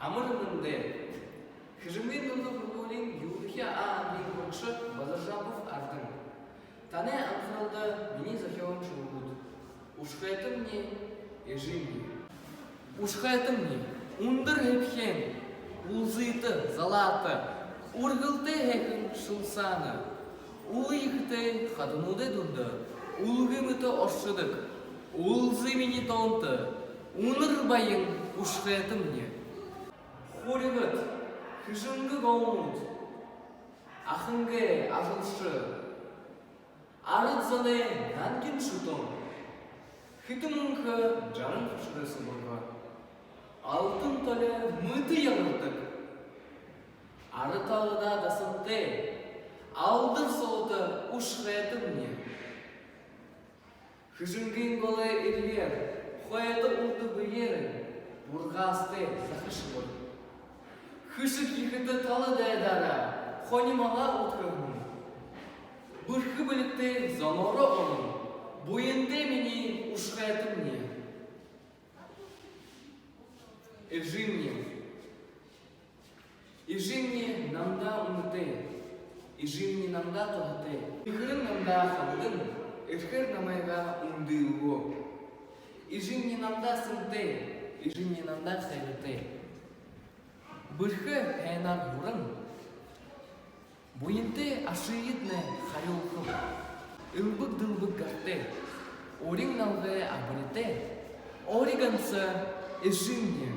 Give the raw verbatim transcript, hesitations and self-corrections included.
Амар мэндэ! Хэжэнгын дунда һургуулиин юудхи А ангиин һурагша Базаржапов Ардан. Танай анхаралда минии зохёоһон шүлэгүүд. Ушхайтамни, эжымни. Ушхайтамни, үндэр һэбхэн, үлзытэ, залаата, үргэлтэй һайхан шэлсаана, үлэ ехэтэй хадануудай дунда үлгы мэтэ оршодог, үлзы минии тоонто, үнэр баян ушхайтамни. Хурьгад, Хэжэнгэ голнууд, ахангай ажалша, арад зоной нангин шүтөөн, хэтэ мүнхэ жаран хүшэрэй субарга, алтан толи мэтэ ягардаг, ара талада дасантай, алдар суута ушхайтамни. Хэжэнгын голой эрьеэр, хойто урда бэеэр бургаастай захашагар, хэшэг ехэтэй тала дайдаараа хони малаа үдхэһэн, бэрхэ бэлигтэй зоноороо олон буянтай минии ушхайтамни. Эжымни. Эжымни намда үнэтэй, эжымни намда туһатай. Эхэрэн намда хамдан, эрхээр намайгаа үндылөө. Эжымни намда сэнтэй, эжымни намда хайратай. Бэрхэ һайнаар һуран, буянтай ашыетнай харюулхаб. Элбэг дэлбэг гартай, урин налгай абаритай, ори ганса эжымни.